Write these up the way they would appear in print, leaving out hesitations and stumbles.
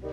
Di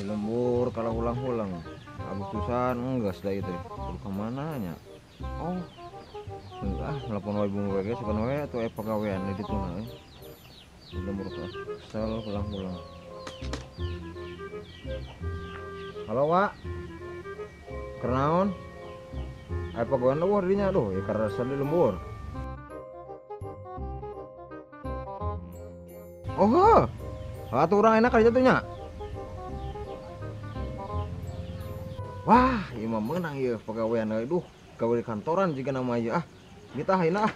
lembur kalau ulang-ulang Agustusan enggak sudah itu kemana nya. Oh enggak, telepon wae bung wae suka wae atau pagawean di ditu na di lembur kesel ulang-ulang. Halo Wak, kenaon aya pagawean eueuh dinya aduh ya karena di lembur. Oh heuh, atuh urang enak ka ditu nya. Wah, ieu mah meunang ieu pagawean euy. Duh, gawe di kantoran jiga nama ieu ah. Kita ayeuna ah.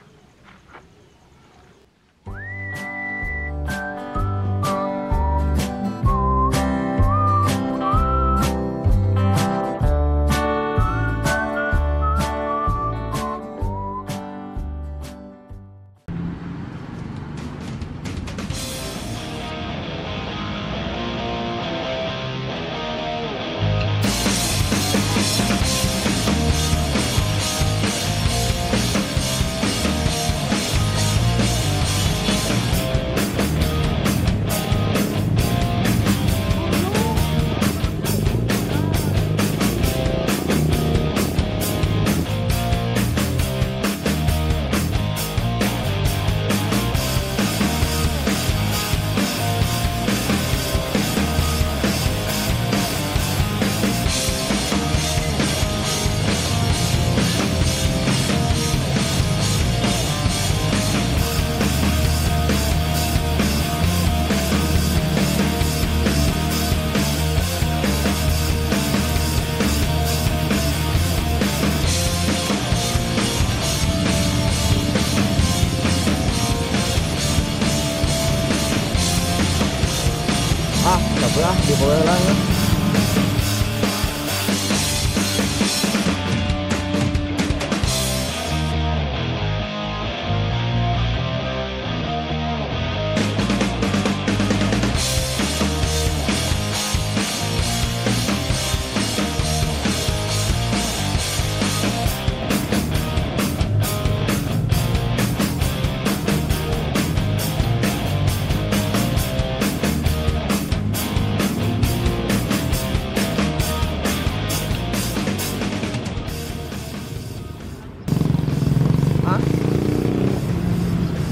Ah, capek ah, dibawa lah ya.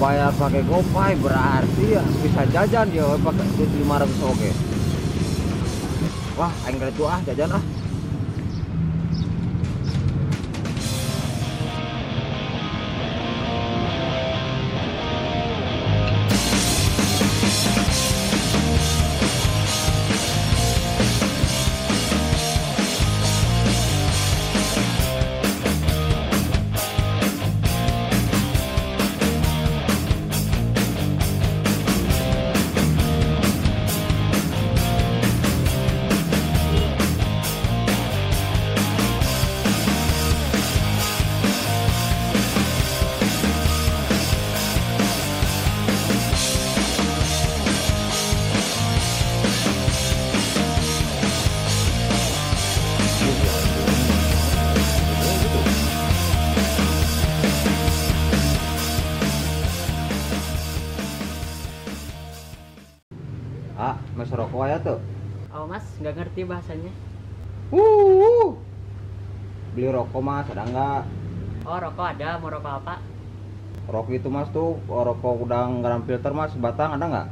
Bayar pakai GoPay berarti ya bisa jajan ya pakai duit 500 oke. Wah, aing itu ah jajan ah. Ah, mas rokok ya tuh? Oh mas, nggak ngerti bahasanya. Beli rokok mas, ada nggak? Oh rokok ada, mau rokok apa? Rokok itu mas tuh, rokok udang garam filter mas, sebatang ada nggak?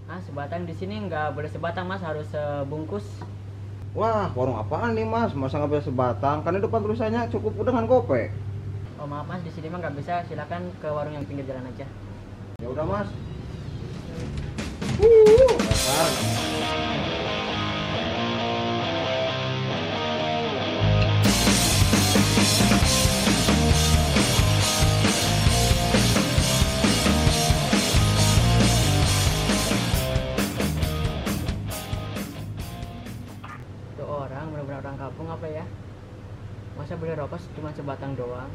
Ah sebatang di sini nggak boleh sebatang mas, harus sebungkus. Wah, warung apaan nih mas? Masa nggak boleh sebatang? Kan di depan tulisannya cukup dengan GoPay. Oh maaf mas, di sini mah nggak bisa. Silakan ke warung yang pinggir jalan aja. Ya udah mas. Dasar. Itu orang benar-benar orang kampung apa ya? Masa beli rokok cuma sebatang doang?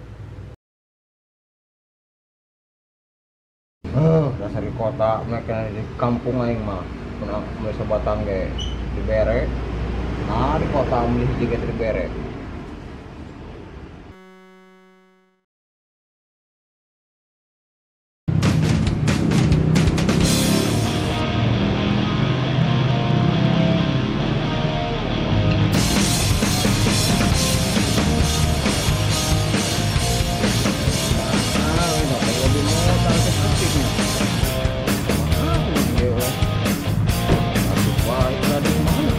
Dasar di kota, mereka di kampung aing mah. Pernah beli sebatang ge dibere. Nah, di kota beli hiji ge teu dibere. Ah, ini dapat lebih motor ketiknya. Aduh, wah, itu ada di mana?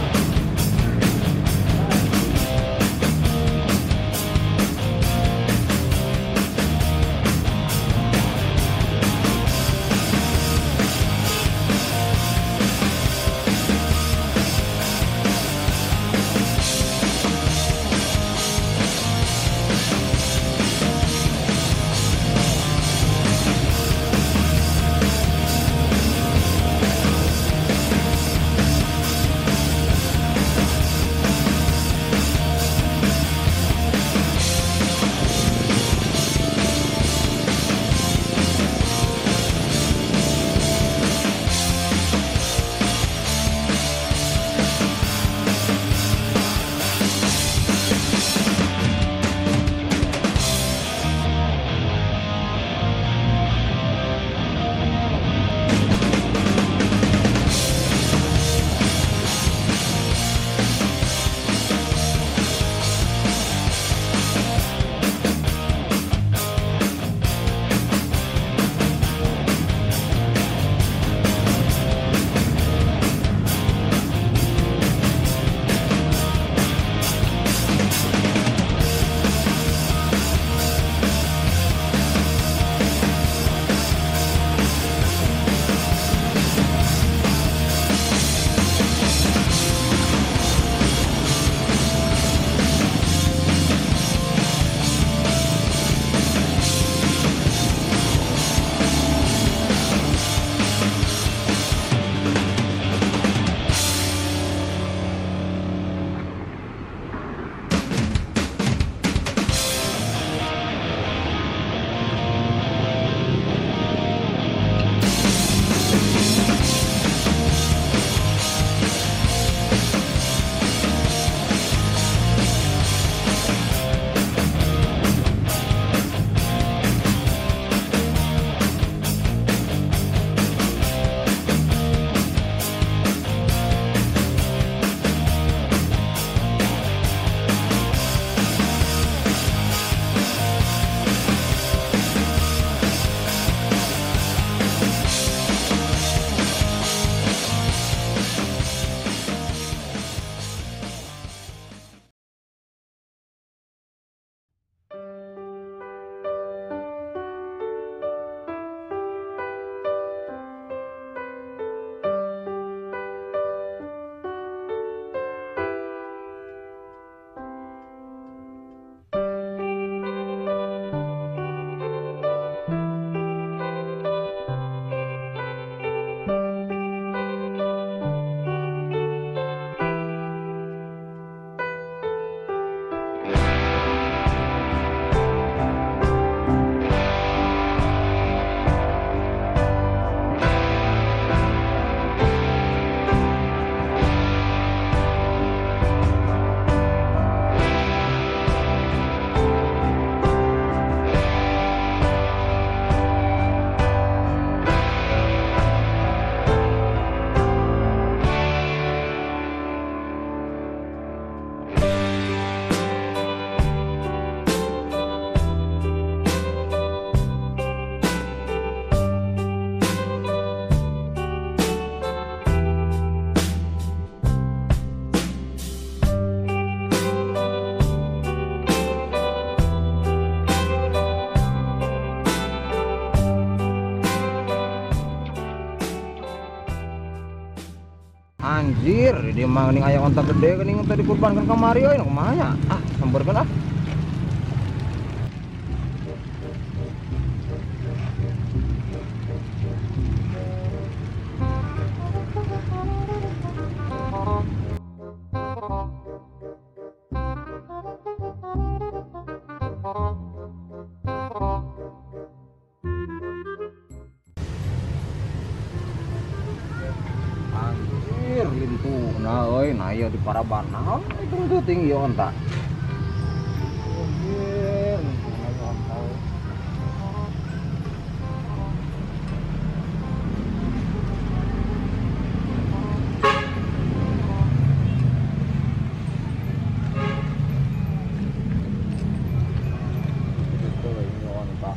Anjir, di dieu mah geuning aya onta gede geuning teh dikurbankeun kamari euy, kumaha nya? Ah, sampeurkeun ah. Anjir, lintuna euy, nah ieu di paraban naon itu teh tinggi onta. Anjir, lintuna ieu onta. Itu ini onta.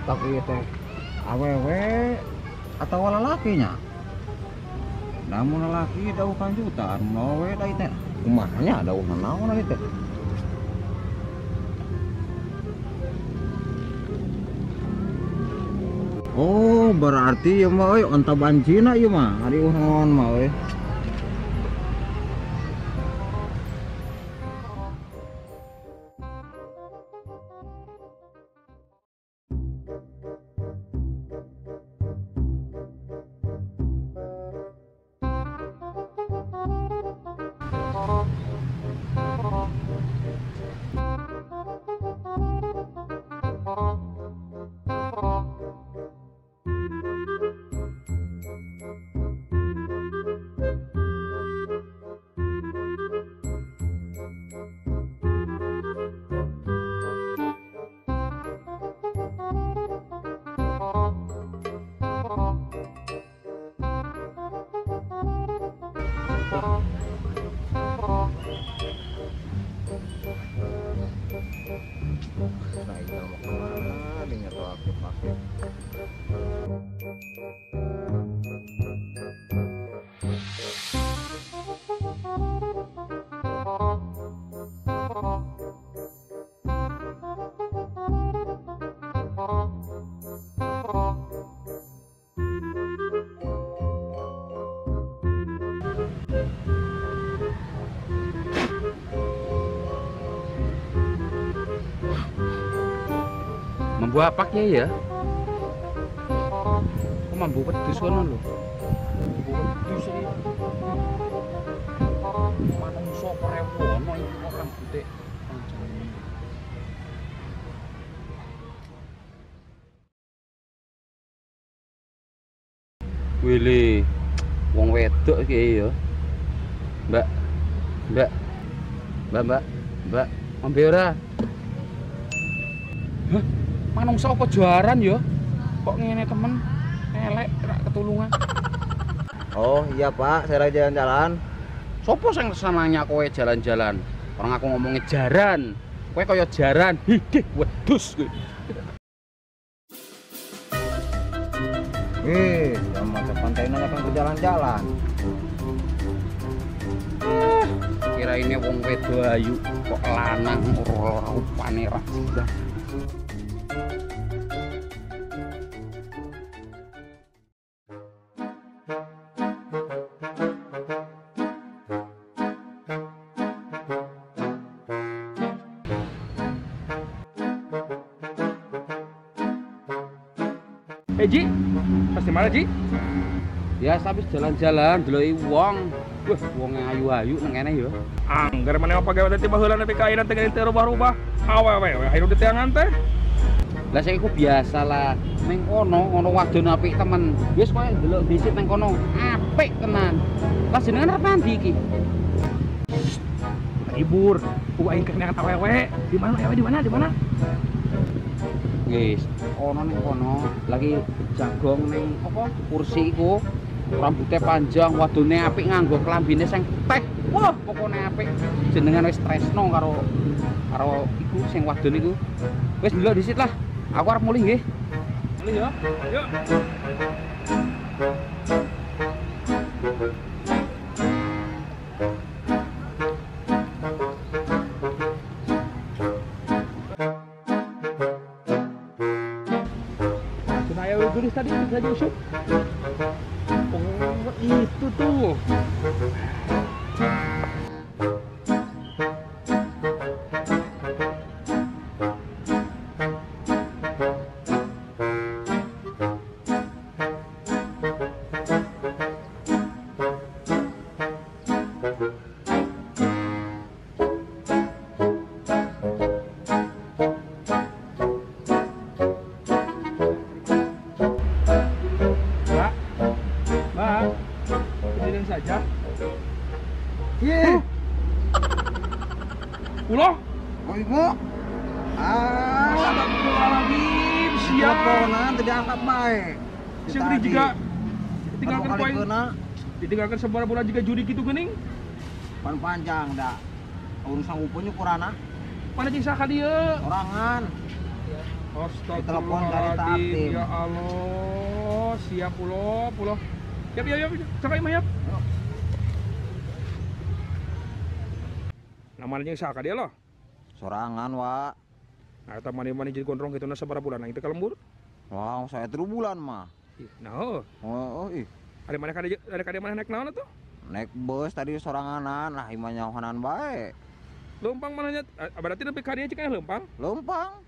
Tapi teh awewe atau lalakinya, namun lalaki dauhan jutaan, awewe da teh kumaha nya dauhan naon ari teh. Oh, berarti ieu mah euy onta bancina ieu mah, ari naon mah euy. Nah, ini mau kemana? Dinya tuh aktif-aktif. Mambu apa ya? Kok mambu wedhus kono lho. Mambu wedhus iki. Manungsa prewono iki kok rambute panjang. Wile, wong wedok iki ya. Mbak. Mbak. Mbak, Mbak. Mbak, mambe ora? Hah? Manungsa apa jaran ya? Kok ngene temen? Elek rak ketulungan. Oh, iya Pak, saya lagi jalan-jalan. Sopo sing nanya kowe jalan-jalan? Orang aku ngomongnya jaran. Kowe kaya jaran. Hidih wedhus kowe. Sama pantai nanya kan ke jalan-jalan. Kiraine wong wedok ayu kok lanang ora rupane ra jelas. Ji, pasti mana Ji? Ya, habis jalan-jalan deloki wong. Wah, wonge ayu-ayu nang kene ya. Angger maneh apa gawe teh baheula nepi ka ayeuna teh geuning teu rubah-rubah. Awewe we ayeuna diteangan teh. Lah saiki ku biasa lah. Ning kono ono wadon apik temen. Wis kowe ndelok dhisit nang kono, apik tenan. Lah jenengan arep mandi iki? Hibur, ku aing keur neangan awewe. Di mana awewe di mana? Di mana? Wis, ono ning kono lagi jagong ning apa kursi iku. Rambutnya panjang, wadone apik nganggo klambine sing putih. Wah, pokone apik. Jenengan wis tresno karo karo iku sing wadon iku. Wis ndelok dhisit lah. Aku arep mulih nggih. Mulih ya. Yuk. geus tadi bisa diusuk. Oh, itu tuh. Mbak, Mbak, kejadian saja. Iya. Uloh. Oh, ibu. Ah, Astagfirullahaladzim, siap. Teleponan tidak diangkat baik. Siap ini juga ditinggalkan poin. Ditinggalkan sebuah bulan juga judi gitu geuning. Pan panjang dah. Urusan upunya kurana. Mana jeung saha dieu? Sorangan. Astagfirullahaladzim, ya Allah, siap uloh, uloh. Yap, yap, yap, cakap imah yap. Namanya jeung saha dia loh? Sorangan, Wak. Nah, eta mani-mani jadi gondrong gitu na sabaraha bulan itu ka lembur? Wah, saya 3 bulan mah. Ih, nah. Oh, ih. Ada mana kada ada kada mana naik naon atuh? Naik bus tadi soranganan, lah imah nyahonan bae. Leumpang mananya? Berarti nepi ka dieu cik leumpang? Leumpang.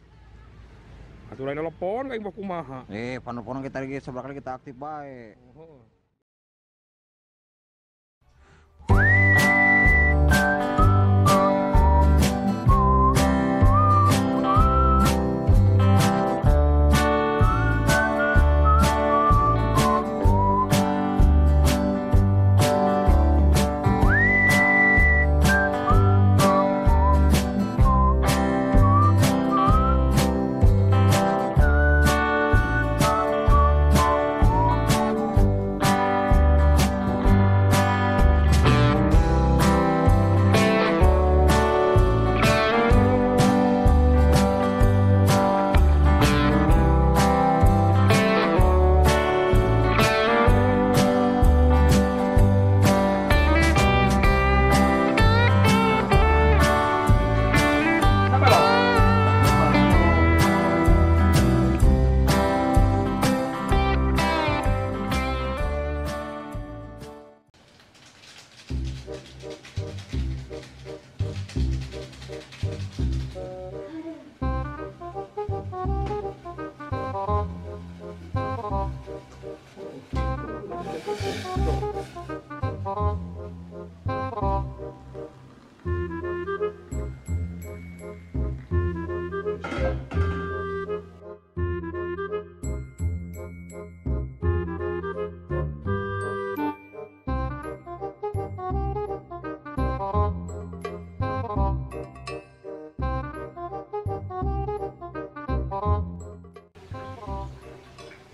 Atuh lain telepon ka imah kumaha. Panelponan kita lagi seberapa kali kita aktif bae. Oh.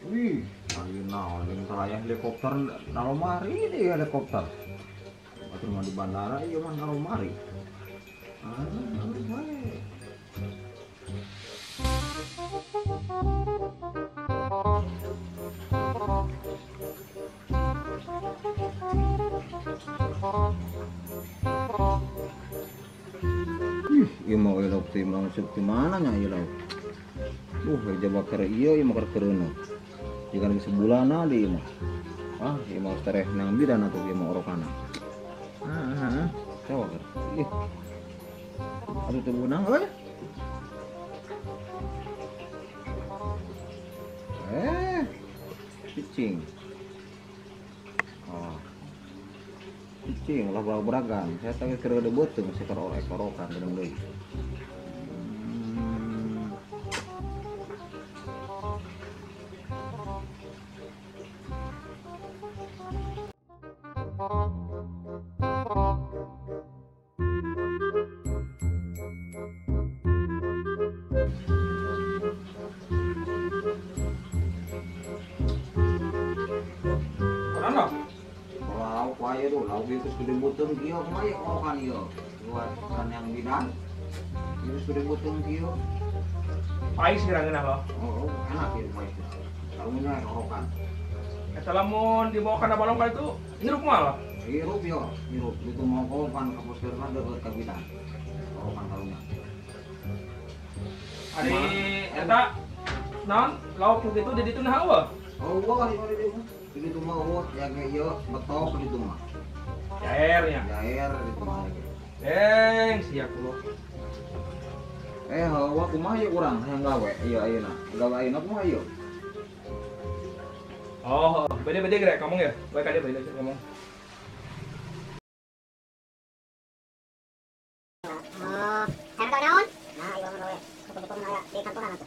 Wih, lagi naon jeung saraya helikopter nalomari deh helikopter. Batur mah di bandara ieu mah nalomari. Ah, bae. Ih, ieu mah euy lauk teh mah masuk di mana nya ieu lauk? Jaba keur ieu ieu mah keur keureuneuh. Jika lagi sebulan di mah. Ah, ieu mah tereh nang bidan atuh ieu mah orokana. Ah, coba keur. Ih. Atuh teu beunang euy. Cicing. Oh. Cicing ulah beragam. Saya teh keur gede beuteung sakar orek-orokan gedeng deui. Lauk wae tuh, lauk itu sudah beuteung kieu kumaha ieu orokan ieu. Luar kan yang bidan. Ieu sudah beuteung kieu. Pais geura ngeunah loh. Oh, enak ieu pais. Karunya orokan. Eta lamun dibawa kana balong ka itu hirup moal loh. Hirup yo, hirup. Itu mau pan ka puskesmas deukeut ka bidan. Orokan karunya. Ari eta naon lauk nu kitu di ditu naha eueuh? Oh, wah di mana dia? Di ditu mah eueuh, ya ge ieu betok di ditu mah. Jair nya. Jair di ditu mah ge. Siap lu. Hawa kumaha ieu urang hayang gawe ieu ayeuna. Gawe ayeuna kumaha ieu? Oh, beda-beda geura ngomong ya. Bae ka dia beda ngomong. Oh, saya tahu naon? Nah, ieu mah gawe. Kebetulan aya di kantoran atuh.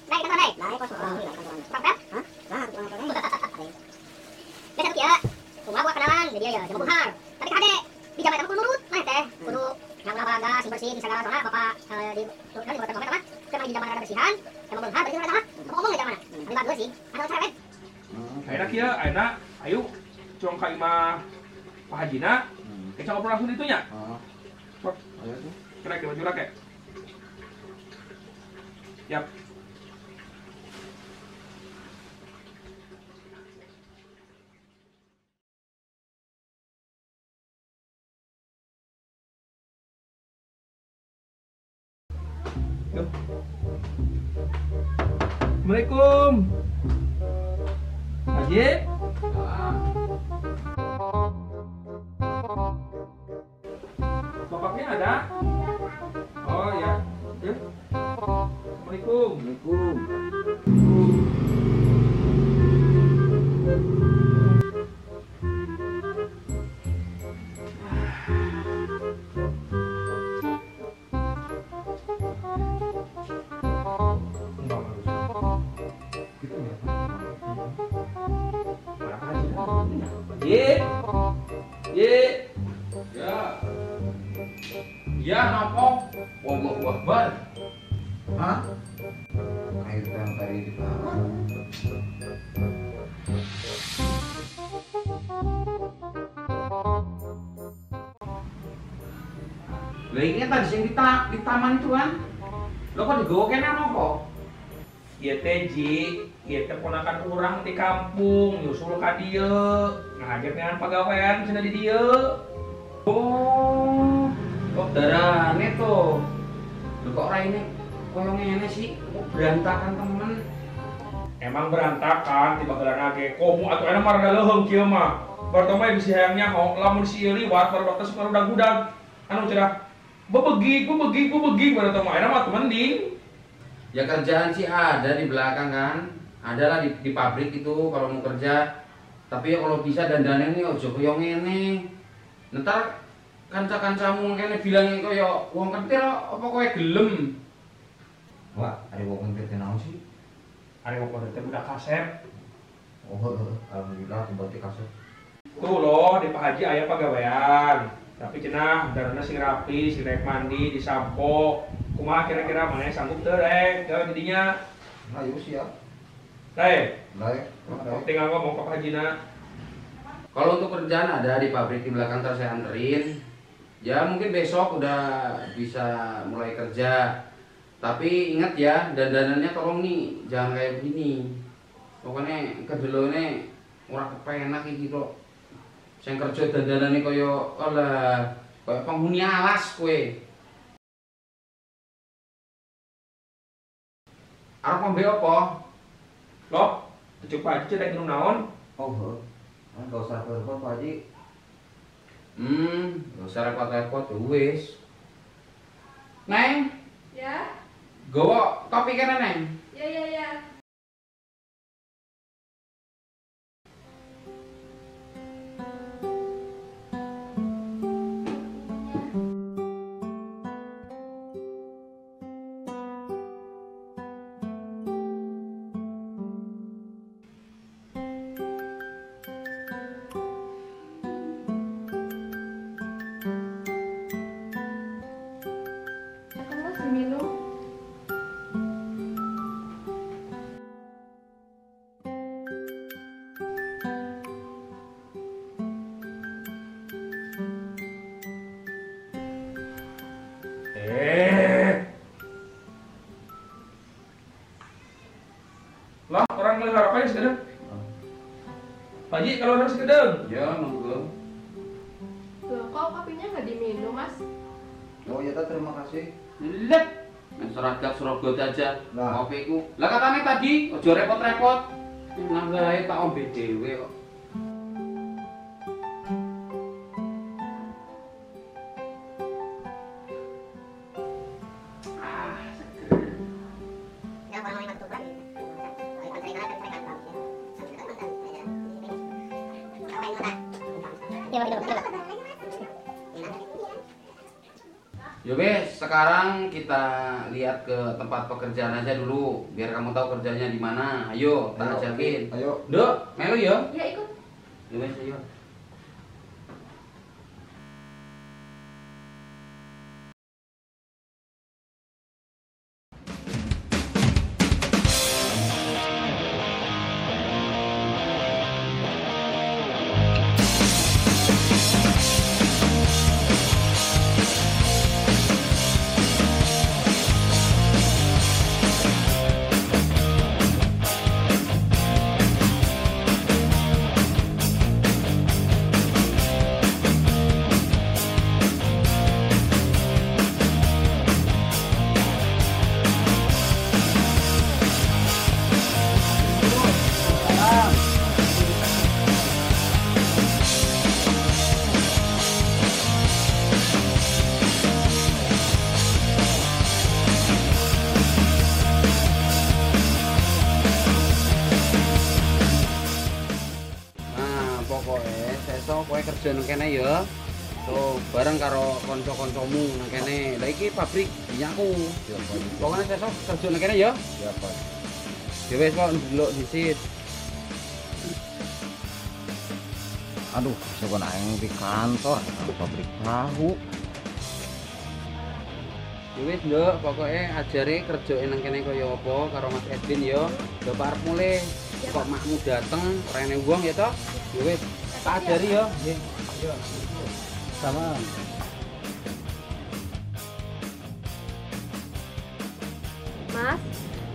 Baik, kantoran baik. Baik, kos. Sampai? Hah? Nah, kantoran baik. Biasa kieu. Kumaha buat kenalan, jadi ya, jam benghar. Tapi kade di jam eta kudu nurut, mah teh. Kudu nyauna barangga sing bersih di segala soalna bapak di kan di buatan mah. Teh di zaman ada bersihan, emang benghar berarti ada mah. Ngomong di zaman. Tapi bagus sih. Ada cerewet. Ayeuna kieu, ayeuna ayo cuang ka imah Pak Hajina. Kita ngobrol langsung ditu nya. Heeh. Ayo tuh. Kerek baju rake. Yap. Yuk. Assalamualaikum. Haji. Bapaknya ada? Oh ya. Ya. Assalamualaikum. Assalamualaikum. Ye. Ye. Ya. Ya nopo? Allahu Akbar. Hah? Air yang tadi di belakang. Lah ini tadi sing di taman itu kan. Lo kok digowo kene nopo? Ieu teh Ji, ieu teh ponakan urang di kampung, nyusul ka dieu. Ngajak neangan pagawean cenah di dieu. Oh, kok darane tuh. Lho kok raine koyo ngene sih, kok berantakan temen. Emang berantakan tiba baheulana ge. Komo atuh ayeuna mah rada leuheung kieu mah. Baru mah bisi hayang nyaho, lamun si ieu liwat baru teh suka rudag-rudag. Anu cenah bebegig, bebegig, bebegig baru mah ayeuna mah mending. Ya kerjaan sih ada di belakang kan, ada lah di pabrik itu kalau mau kerja. Tapi ya kalau bisa dandannya ini ojo koyo ngene. Ntar kanca-kancamu kene bilangnya koyo wong kentir apa kowe gelem. Wah, ada wong kentir teh naon sih? Ada wong kentir teh budak kasep. Oh, alhamdulillah berarti kasep. Tuh loh, di Pak Haji aya pagawean. Tapi cenah darana sing rapi, sing rek mandi, disampo. Kumaha kira-kira mana sanggup teu rek gawe didinya? Ayo siap. Rek. Rek. Tinggal ngomong ke Pak Hajina. Kalau untuk kerjaan ada di pabrik di belakang, ntar saya anterin. Ya mungkin besok udah bisa mulai kerja. Tapi ingat ya, dandanannya tolong nih jangan kayak begini. Pokoknya kedelone ora kepenak iki kok. Sing kerja dandanane koyo alah, koyo penghuni alas kowe. Arep ngombe apa? Loh, cek Pak Haji rek minum naon? Oh, heuh. Enggak usah repot-repot Pak Haji. Enggak usah repot-repot wis. Neng? Ya. Gowo kopi kene, Neng? Ya, ya, ya. Minum. Lah, orang melihara apa ya sekedeng? Pak Haji, kalau orang sekedeng? Ya, monggo. Loh, kok kopinya nggak diminum, Mas? Oh ya, terima kasih. Lek, main seragat seragot aja. Nah. Kopiku. Lah katanya tadi ojo repot-repot. Nanggae tak ombe dhewe kok. Ah, seger. Yo wes, sekarang kita lihat ke tempat pekerjaan aja dulu, biar kamu tahu kerjanya di mana. Ayo, tak ajakin. Ayo. Dok, melu yo. Ya ikut. Yo wes, ayo. Sesuk kowe kerja nang kene ya. Tuh, bareng karo kanca-kancamu nang kene. Lah iki pabrik minyakku. Pokoknya sesuk kerja nang kene ya. Siap, Pak. Ya wis kok ndelok disit. Aduh, sopan aing di kantor, pabrik tahu. Ya wis, Nduk, pokoke ajare kerja nang kene kaya apa karo Mas Edwin ya. Bapak arep mulih. Kok makmu dateng, ora ene wong ya toh? Ya wis, tak ajari ya. Nggih. Yo. Sama. Mas,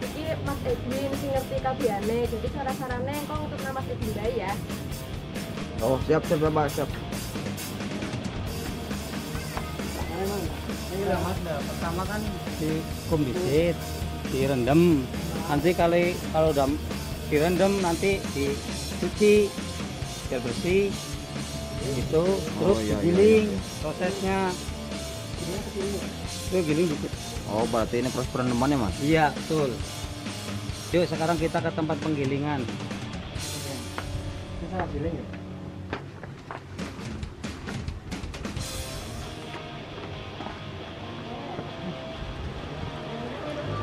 iki Mas Edwin sing ngerti kabehane. Jadi cara-carane engko ngetutna Mas Edwin bae ya. Oh, siap, siap, Mbak, siap. Ini lah Mas, nah, pertama kan dikumbisit, direndam. Nanti kalau udah direndam nanti dicuci biar bersih gitu, terus Oh, iya, digiling iya, iya. prosesnya. Itu giling gitu. Oh, berarti ini proses perendamannya, Mas? Iya, betul. Yuk, sekarang kita ke tempat penggilingan. Ini salah giling ya?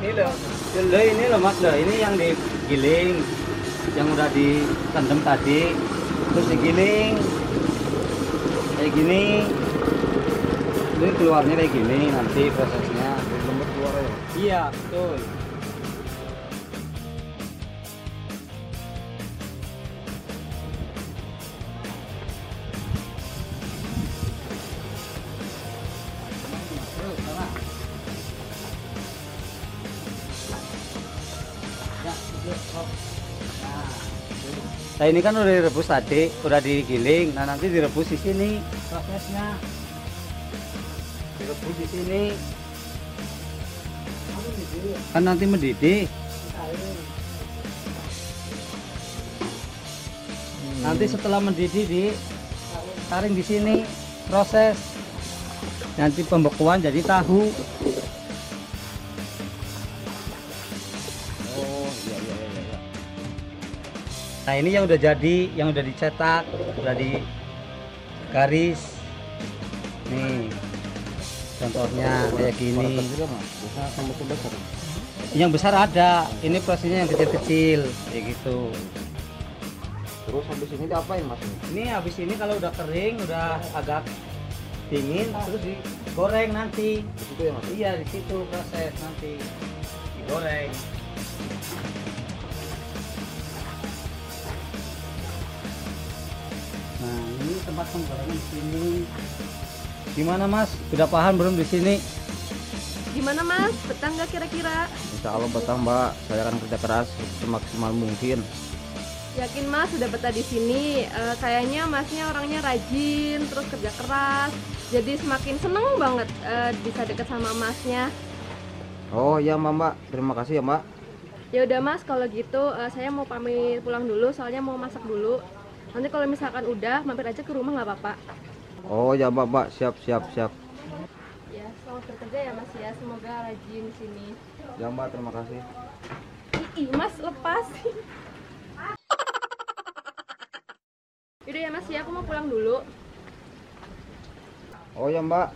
Ini loh, ini loh Mas loh, ini yang digiling, yang udah direndam tadi, terus digiling kayak gini, ini keluarnya kayak gini nanti prosesnya. Lembut keluar ya? Iya, betul. Nah, ini kan udah direbus tadi, udah digiling. Nah, nanti direbus di sini prosesnya. Direbus di sini. Kan nanti mendidih. Nanti setelah mendidih ditaring di sini proses. Nanti pembekuan jadi tahu. Oh, iya iya iya iya. Nah, ini yang udah jadi, yang udah dicetak, udah di garis. Nih, contohnya kayak gini. Yang besar ada, ini prosesnya yang kecil-kecil, kayak gitu. Terus habis ini diapain, Mas? Ini habis ini kalau udah kering, udah agak dingin, terus digoreng nanti. Di situ ya, Mas? Iya, di situ proses nanti digoreng. Nah, ini tempat penggorengan di sini. Gimana, Mas? Udah paham belum di sini? Gimana, Mas? Betah nggak kira-kira? Insya Allah betah, Mbak. Saya akan kerja keras semaksimal mungkin. Yakin, Mas, sudah betah di sini. Kayaknya Masnya orangnya rajin, terus kerja keras. Jadi semakin seneng banget bisa deket sama Masnya. Oh iya, Mbak, Mbak. Terima kasih ya, Mbak. Ya udah Mas, kalau gitu saya mau pamit pulang dulu, soalnya mau masak dulu. Nanti kalau misalkan udah, mampir aja ke rumah nggak apa-apa. Oh ya Mbak, Mbak, siap siap siap. Ya, selamat bekerja ya Mas ya, semoga rajin di sini. Ya Mbak, terima kasih. Ih, Mas lepas. Udah ya Mas ya, aku mau pulang dulu. Oh ya Mbak.